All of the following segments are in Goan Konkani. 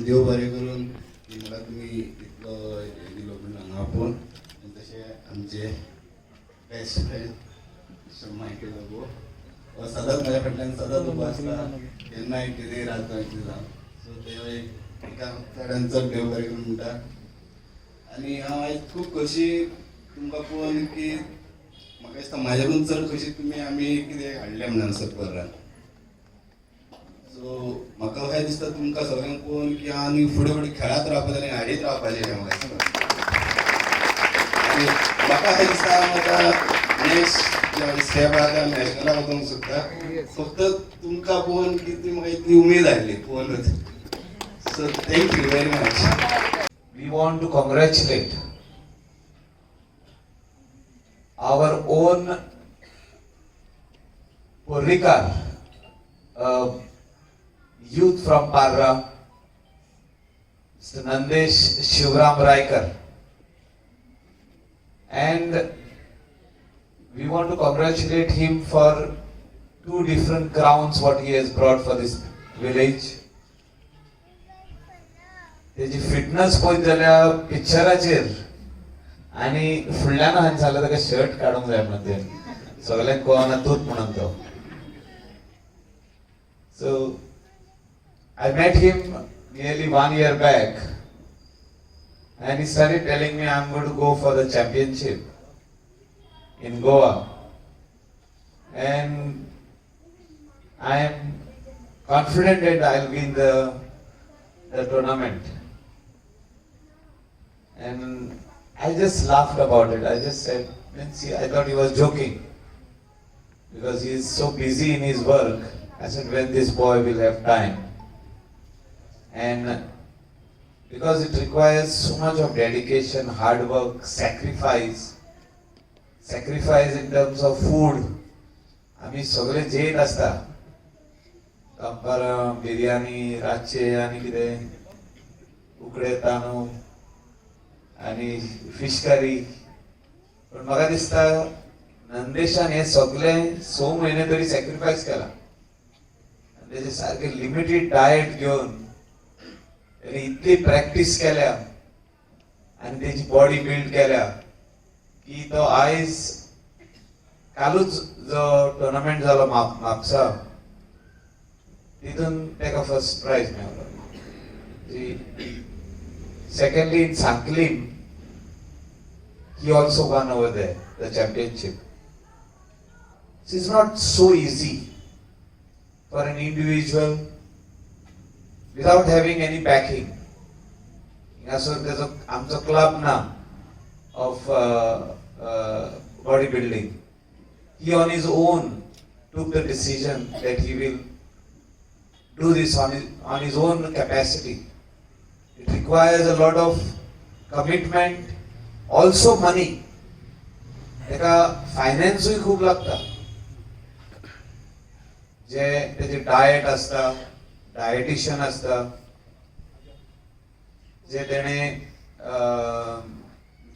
देव बरें करून की म्हाका तुमी इतलो हें दिलो म्हणून हांगा आपोवन. आनी तशें आमचे best friend mister Michael Lobo, हो सदांच म्हाज्या फाटल्यान सदांच उबो आसता, केन्नाय कितेंय रात जावं, कितें जावं. सो ते एक एका चडान चड देव बरें करून म्हणटा. आनी हांव आयज खूब खोशी तुमकां पळोवन की म्हाका दिसता म्हाज्याकून चड खोशी तुमी आमी कितें हाडलें म्हणून हांगासर पर्रान. सो म्हाका अशें दिसता तुमकां सगळ्यांक पळोवन की हांव आनी फुडें फुडें खेळत रावपाचें आनी हाडीत रावपाचें अशें म्हाका दिसता. आनी म्हाका अशें दिसता हांव आतां नेक्स्ट स्टेप आतां नॅशनलाक वचूंक सोदता, फक्त तुमकां पळोवन की ती म्हाका इतली उमेद आयली पळोवनूच. So thank you very much. We want to congratulate our own Porrikar, youth from Parra, Mr. Nandesh Shivram Raikar. And we want to congratulate him for two different crowns what he has brought for this village. तेजी फिटनस पळयत जाल्यार पिक्चराचेर आनी फुडल्यान हांवें सांगलें ताका शर्ट काडूंक जाय म्हणून, तें सगल्यांक कळना तूच म्हणून तो. So I met him nearly one year back and he started telling me, "I'm going to go for the championship in Goa and I am confident that I'll win the tournament." And I just laughed about it. I just said, means I thought he was joking because he is so busy in his work. I said, "When this boy will have time?" And because it requires so much of dedication, hard work, sacrifice, sacrifice in terms of food. आमी सगळे जेयत आसता दनपारां बिर्याणी, रातचे आनी कितें उकडे तांदूळ आनी फिश करी. पण म्हाका दिसता नंदेशान हे सगळें 6 म्हयने तरी सॅक्रिफायस केला आनी तेजे सारके लिमिटेड डायट घेवन तेणे इतली प्रॅक्टीस केल्या आनी तेजी बॉडी बिल्ड केल्या की तो आयज कालूच जो टुर्नामेंट जालो म्हापसा, तितून ताका फर्स्ट प्रायज मेळ्ळो. Secondly, in Sanquelim he also won over there the championship. So it's not so easy for an individual without having any backing. हांगासर तेजो आमचो क्लब ना of body building. He on his own took the decision that he will do this on his own capacity. It requires a lot of commitment, also money. ताका फायनान्सूय खूब लागता, जे तेजे डायट आसता, डायटिशियन आसता, जे तेणे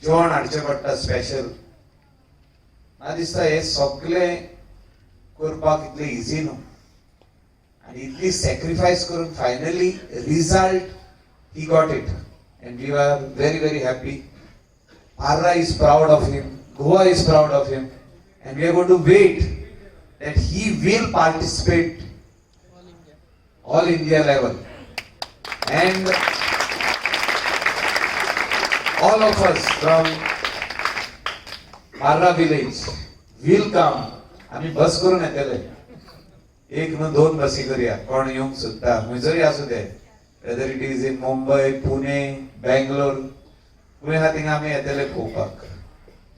जेवण हाडचें पडटा स्पेशल. म्हाका दिसता हे सगळें करपाक इतलें इजी न्हू आनी इतली सॅक्रिफायस करून finally result he got it and we are very, very happy. Parra is proud of him, Goa is proud of him, and we are going to wait that he will participate all India level. And all of us from Parra village will come. आमी बस करून येतले, एक न्हू, दोन बसी करूया. कोण येवंक सोदता, खंयसरूय आसूं ते, whether it is in Mumbai, Pune, Bangalore, खंय आहा थिंगा आमी येतले पळोवपाक.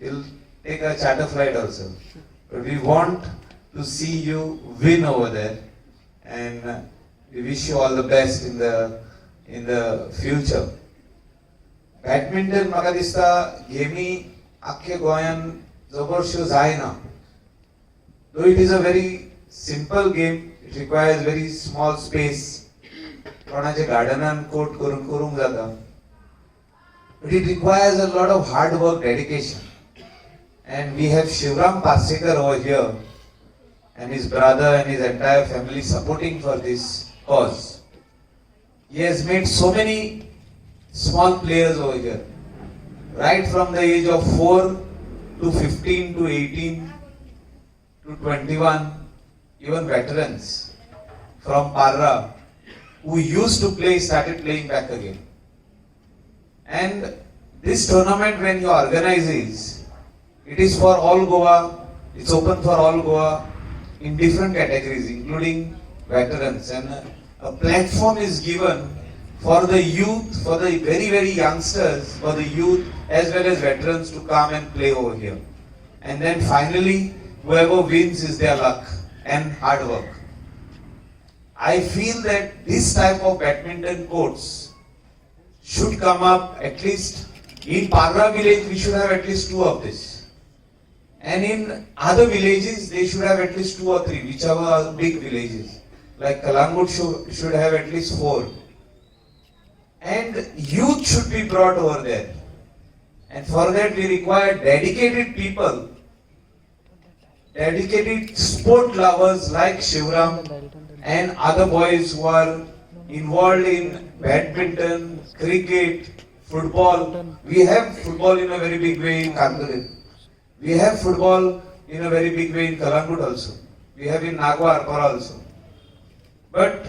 We'll take a charter flight also, but we want to see you win over there and we wish you all the best in the future. Badminton म्हाका दिसता गेमी आख्खे गोंयान जबरश्यो जायना, though it is a very simple game. It requires very small space. कोणाच्या गार्डनान कोर्ट करून करूंक जाता, but it requires a lot of hard work, dedication, and we have Shivram Parsekar over here and his brother and his entire family supporting for this cause. He has made so many small players over here, right from the age of 4 to 15 to 18 to 21, even veterans from Parra who used to play started playing back again. And this tournament, when he organizes, it is for all Goa, it's open for all Goa in different categories, including veterans. And a platform is given for the youth, for the very, very youngsters, for the youth as well as veterans to come and play over here. And then finally, whoever wins is their luck and hard work. I feel that this type of badminton courts should come up. At least in Parra village, we should have at least two of this. And in other villages, they should have at least two or three, whichever are big villages. Like Calangute should have at least four. And youth should be brought over there. And for that, we require dedicated people, dedicated sport lovers like Shivram and other boys who are involved in badminton, cricket, football. We have football in a very big way in Candolim. We have football in a very big way in Calangute also. We have in Nagua, Arpora also. But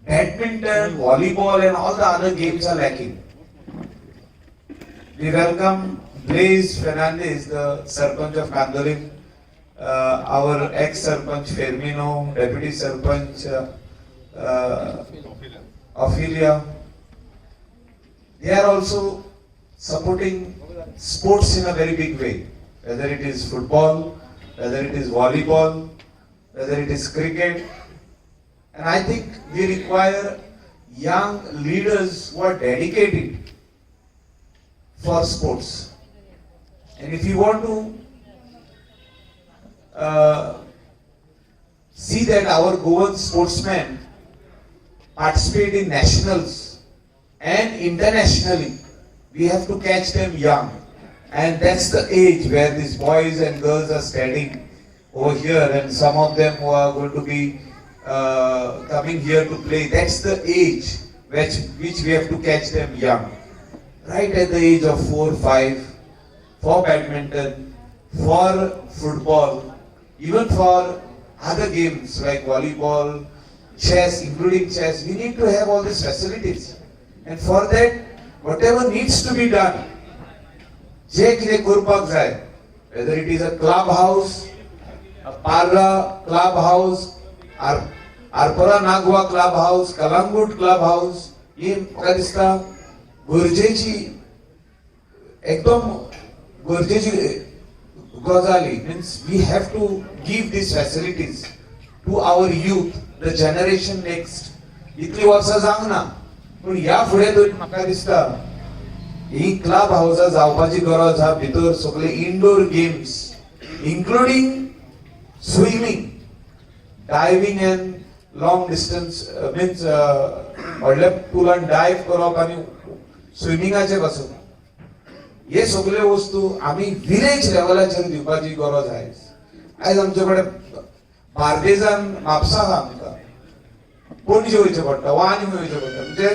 badminton, volleyball and all the other games are lacking. We welcome Blaise Fernandez, the Sarpanch of Candolim, our ex-Sarpanch Fermino, Deputy Sarpanch Ophelia. They are also supporting sports in a very big way, whether it is football, whether it is volleyball, whether it is cricket. And I think we require young leaders who are dedicated for sports. And if you want to see that our Goan sportsmen participate in nationals and internationally, we have to catch them young. And that's the age where these boys and girls are standing over here, and some of them who are going to be coming here to play. That's the age which we have to catch them young. Right at the age of 4, 5, for badminton, for football, even for other games like volleyball, chess, including chess. We need to have all these facilities. And for that, whatever needs to be done, जे कितें करपाक जाय, whether it is a club house, a Parra club house, Arpora Nagua club house, Calangute club house, ही म्हाका दिसता गरजेची, एकदम गरजेची गजाली. Means we have to give these facilities to our youth, the generation next. इतली वर्सां जावंक ना, पूण ह्या फुडें तरी म्हाका दिसता ही क्लब हावसां जावपाची गरज आहा. भितर सगळे indoor games, including swimming, diving and long distance, means व्हडल्या पुलान डायव करप आनी स्विमिंगाचे पासून, हे सगळे वस्तू आमी विलेज लेवलाचेर दिवपाची गरज आयज. आयज आमचे कडेन बार्देजान, म्हापसा आहा, आमकां पणजे वयचें पडटा वा आनी खंय वयचें पडटा. म्हणजे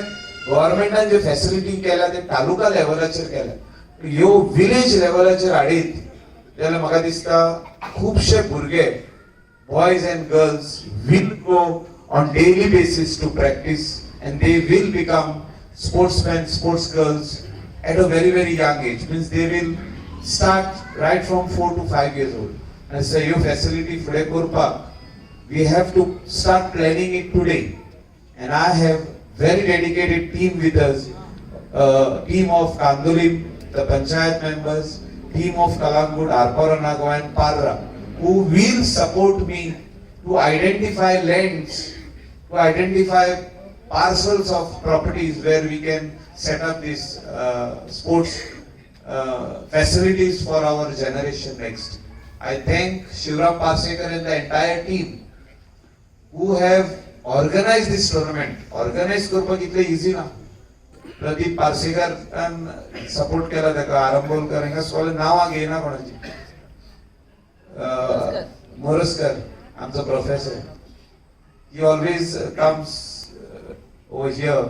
गव्हर्मेंटान जे फॅसिलिटी केल्या ते तालुका लेवलाचेर केल्या. ह्यो विलेज लेवलाचेर हाडीत जाल्यार म्हाका दिसता खुबशे भुरगे, boys and girls, will go on daily basis to practice and they will become sportsmen, sports girls at a very, very young age. Means they will start right from 4 to 5 years old. And so ह्यो facility फुडें करपाक we have to start planning it today. And I have very dedicated team with us, team of Candolim, the panchayat members, team of Calangute, Arpora Nagua and Parra, who will support me to identify lands, to identify parcels of properties where we can set up these sports facilities for our generation next. I thank Shivram Parsekar and the entire team who have organized this tournament. Organize करपाक इतलें इझी ना. प्रदीप पार्सेकरान सपोर्ट केला ताका, आरंबोलकर, हांगा सगळे नांवां घेयना कोणाची. मोरजकर आमचो professor, he always comes over here.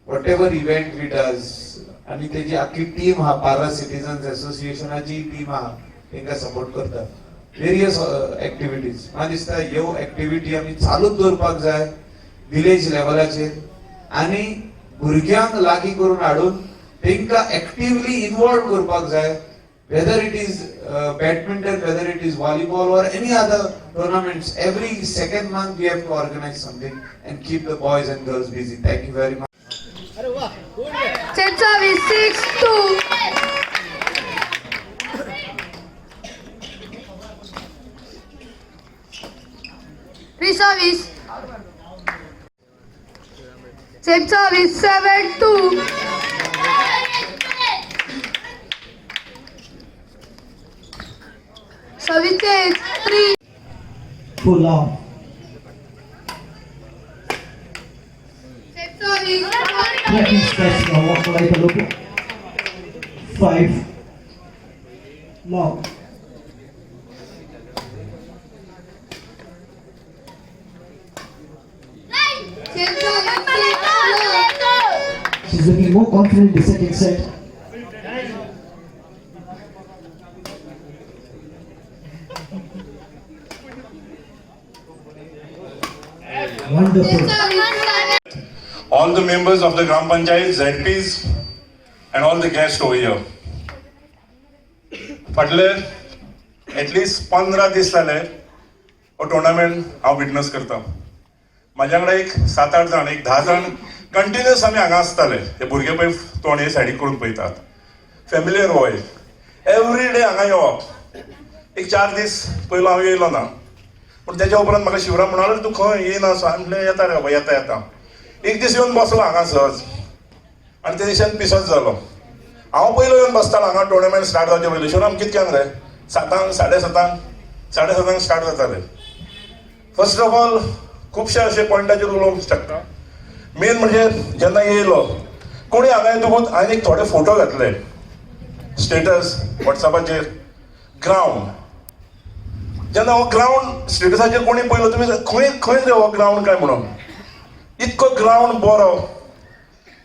Whatever event we does, आनी तेजी आख्खी टीम आहा, पारा सिटीजन्स एसोसिएशनाची टीम आहा, तेंकां सपोर्ट करता वेरियस एक्टिविटीज. म्हाका दिसता ह्यो एक्टिविटी आमी चालूच दवरपाक जाय विलेज लेवलाचेर आनी भुरग्यांक लागीं करून हाडून तेंकां एक्टिवली इनवॉल्व करपाक जाय, whether it is badminton, whether it is volleyball or any other tournaments. Every second month we have to organize something and keep the boys and girls busy. Thank you very much. Same service, 6-2. Three service. Same service, 7-2. Service change, 3. Full on. Same service, Cracking strikes from Michael Lobo. 5 long. Same service, 6 love. She's looking more confident in the second set. Same Wonderful. service, 7. All the members of the Gram Panchayat, ZPs, and all the guests over here. फाटले एटलिस्ट 15 दीस जाले हो टुर्नामेंट हांव विटनस करता. म्हाज्या वांगडा एक 7-8 जाण, एक 10 जाण कंटिन्युअस आमी हांगा आसताले. हे भुरगे पळय तोंड हे सायडीक करून पळयतात, फेमिलियर वॉयस. एवरी डे हांगा येवप. एक 4 दीस पयलो हांव येयलो ना, पूण तेज्या उपरांत म्हाका शिवराम म्हणालो तूं खंय येयना सो. हांवें म्हणलें येता रे बाबा, येता येता. एक दीस येवन बसलो हांगा सहज आनी त्या दिसान पिसोच जालो. हांव पयलो येवन बसतालो हांगा टुर्नामेंट स्टार्ट जावचे पयलीं. शिवराम कितक्यांक रे? 7, 7:30, 7:30 स्टार्ट जाताले. फर्स्ट ऑफ ऑल खुबशे अशे पॉयंटाचेर उलोवंक शकता. मेन म्हणजे जेन्ना येयलो कोणी हांगा येतकूच हांवें एक थोडे फोटो घातले स्टेटस वॉट्सॅपाचेर. ग्रावंड जेन्ना हो ग्रावंड स्टेटसाचेर कोणी पळयलो, तुमी खंय खंय रे हो ग्रावंड काय म्हणून. इतको ग्रावंड बरो,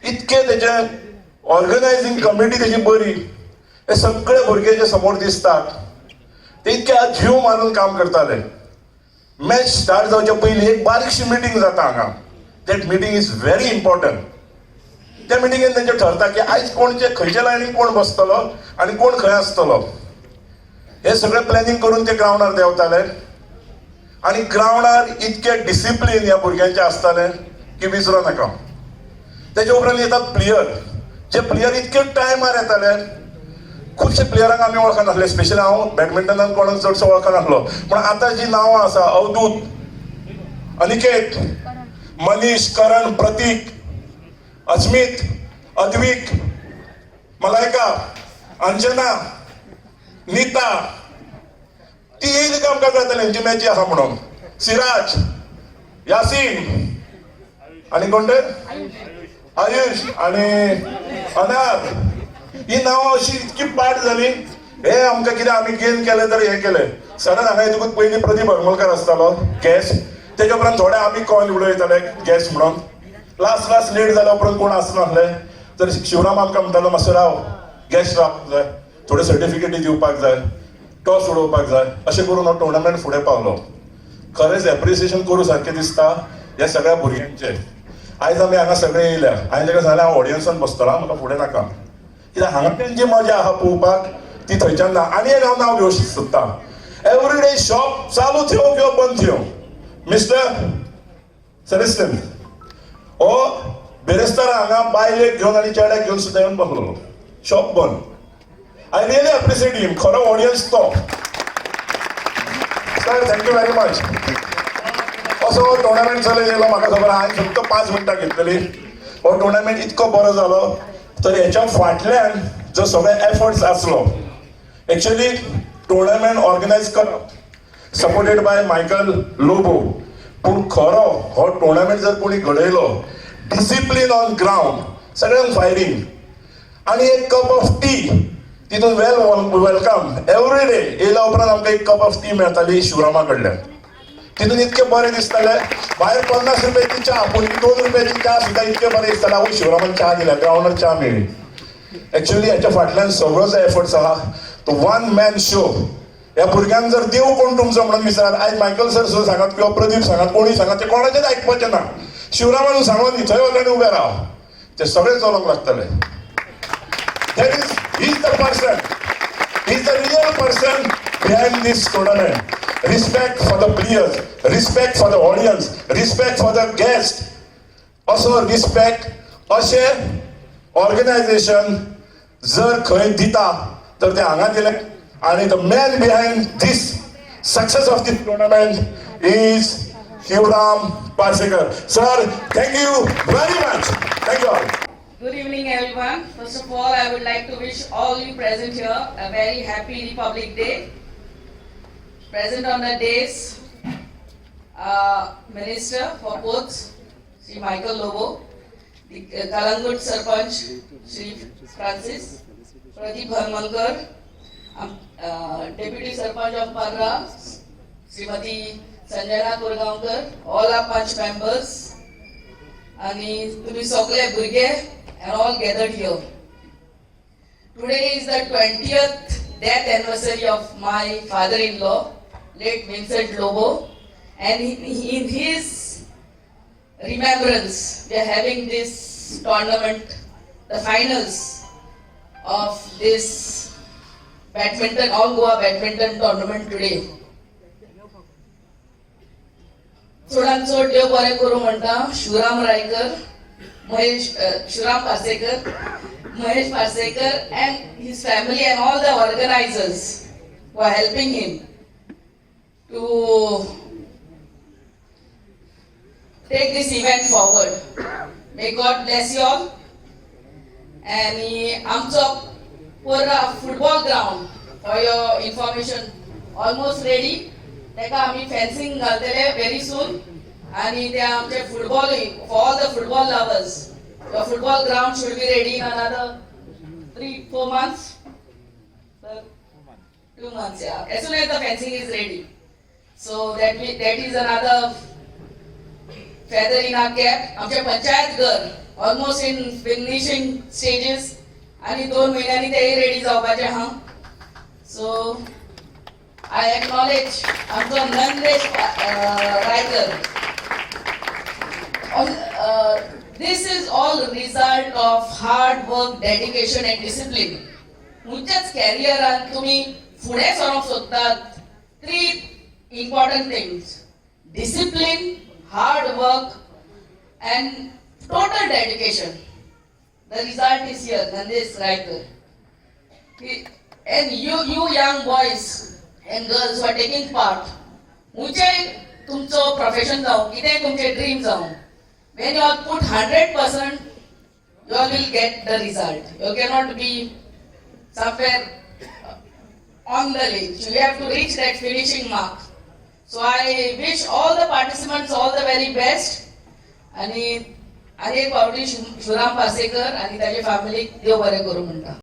इतके तेजे ऑर्गनायझींग कमिटी तेजी बरी, हे सगळे भुरगे जे समोर दिसतात ते इतके जीव मारून काम करताले. मॅच स्टार्ट जावच्या पयलीं एक बारीकशी मिटींग जाता हांगा. That meeting is very important. त्या मिटिंगेन तेंचें ठरता की आयज कोणचे खंयच्या लायनीन कोण बसतलो आनी कोण खंय आसतलो. हे सगळें प्लॅनिंग करून ते ग्रावंडार देंवताले आनी ग्रावंडार इतके डिसिप्लीन ह्या भुरग्यांचें आसतालें की विसरो नाका. तेच्या उपरांत येतात प्लेयर, जे प्लेयर इतके टायमार येताले. खुबशे प्लेयरांक आमी वळखनासले, स्पेशली हांव बॅडमिंटनान कोणाक चडसो वळखनासलो, पूण आतां जी नांवां आसा, अवधूत, अनिकेत, मनीष, करण, प्रतीक, अस्मित, अद्विक, मलायका, अंजना, नीता, ती येयली काय आमकां कळटालें हेंची मॅची आसा म्हणून. सिराज, यासीन आनी कोण ते आयुष आनी अनार, ही नांवां अशी इतकी पाठ जाली. हे आमकां कितें आमी गेन केलें तर हें केलें. सडन हांगा येतकूच पयलीं प्रदीप हरमलकर आसतालो गॅस्ट, तेच्या उपरांत थोडे आमी कॉल उडयताले गॅस्ट म्हणून. लास्ट लास्ट लेट जाल्या उपरांत कोण आसनासले तर शिवराम आमकां म्हणटालो मातसो राव, गॅस्ट रावपाक जाय, थोड्यो सर्टिफिकेटी दिवपाक जाय, टॉस उडोवपाक जाय. अशें करून हो टुर्नामेंट फुडें पावलो. खरेंच एप्रिसिएशन करूं सारकें दिसता ह्या सगळ्या भुरग्यांचें. आयज आमी हांगा सगळे येयल्या, हांवें ताका सांगलें हांव ऑडियन्सान बसतलो, म्हाका फुडें नाका, कित्याक हांगा जी मजा आहा पळोवपाक ती थंयच्यान ना. आनी एक हांव नांव घेवंक सोदता, एवरी डे शॉप चालू थेव किंवा बंद थेव, मिस्टर सेलेस्टन हो बेरेस्तारा हांगा बायलेक घेवन आनी चेड्याक घेवन सुद्दां येवन बसलो, शॉप बंद. I really appreciate him, खरो ऑडियन्स तो. Sir thank you very much. असो हो टुर्नामेंट चलत येयलो. म्हाका खबर हांवें फक्त 5 मिनटां घेतलेली. हो टुर्नामेंट इतको बरो जालो तर हेच्या फाटल्यान जो सगळे एफर्ट्स आसलो, एक्चुअली टुर्नामेंट ऑर्गनायज करप सपोर्टेड बाय मायकल लोबो, पूण खरो हो टुर्नामेंट जर कोणी घडयलो, डिसिप्लीन ऑन ग्रावंड, सगळ्यांक फायरींग आनी एक कप ऑफ टी तितून वेल welcome. Every day येयल्या उपरांत आमकां एक कप ऑफ टी मेळटाली शिवरामा कडल्यान. तितून इतकें बरें दिसतालें. भायर 50 रुपयाची च्या, पूण 2 रुपयाची च्या सुद्दां इतकें बरें दिसतालें. आवय, शिवरामान च्या दिल्या, ग्रावंडार च्या मेळ्ळी. एक्चुअली ह्याच्या फाटल्यान सगळोच एफर्ट्स आहा. तो वन मॅन शो. ह्या भुरग्यांक जर देव कोण तुमचो म्हणून विचारात, आयज मायकल सर सुद्दां सांगात किंवा प्रदीप सांगात, कोणी सांगात, ते कोणाचेच आयकपाचें ना. शिवरामान सांगून थंय वचून उबे राव, ते सगळे चलोंक लागतले. That is is the person, is the real person behind this tournament. Respect for the players, respect for the audience, respect for the guest. असो रिस्पेक्ट अशें ऑर्गनायझेशन जर खंय दिता तर ते हांगा दिलें. आणि the man behind this success of this tournament is Shivram Parsekar sir. Thank you very much. Thank you all. Good evening, everyone. First of all, I would like to wish all you present here a very happy Republic Day. Present on the dais, Minister for Ports, Sri Michael Lobo, the Kalangut Sarpanch, Sri Francis, Pradeep Harmankar, Deputy Sarpanch of Parra, Srimati Sanjana Kurgaonkar, all our Panch members, आणि तुम्ही सगळे भुरगे and all gathered here. Today is the 20th death anniversary of my father-in-law, late Vincent Lobo, and in his remembrance, we are having this tournament, the finals of this badminton, All Goa badminton tournament today. चडान चड देव बरें करूं म्हणटा Shivram Raikar, Mahesh Shivram Parsekar, Mahesh Parsekar and his family and all the organizers who are helping him to take this event forward. May God bless you all. आणि आमचो पोरा football ground, for your information, almost ready. ताका आमी फेन्सिंग घालतले व्हेरी सून. आणि ते आमचे football, for all the football lovers, the football ground should be ready in another 3-4 months, 2 months, yeah, as soon as the fencing is ready. So that is another feather in our cap. आमचे पंचायत घर ऑलमोस्ट इन फिनिशिंग स्टेजीस आणि 2 म्हयन्यांनी तेय रेडी जावपाचे आहा. सो I acknowledge आमचो Nandesh Raikar. This is all result of hard work, dedication and discipline. तुमच्याच कॅरियरान तुम्ही फुडें सरोंक सोदतात, three important things: discipline, hard work and total dedication. The result is here, Nandesh Raikar. And you young boys and girls who are taking part, खंयचेय तुमचो प्रोफेशन जावं, कितेंय तुमचे ड्रीम जावं, when you all put 100%, you all will get the result. You cannot be somewhere on the ledge. You have to reach that finishing mark. So I wish all the participants all the very best. आणि आणि एक फावटी शिवराम पार्सेकर आणि ताजे फॅमिलीक देव बरें करूं म्हणटा.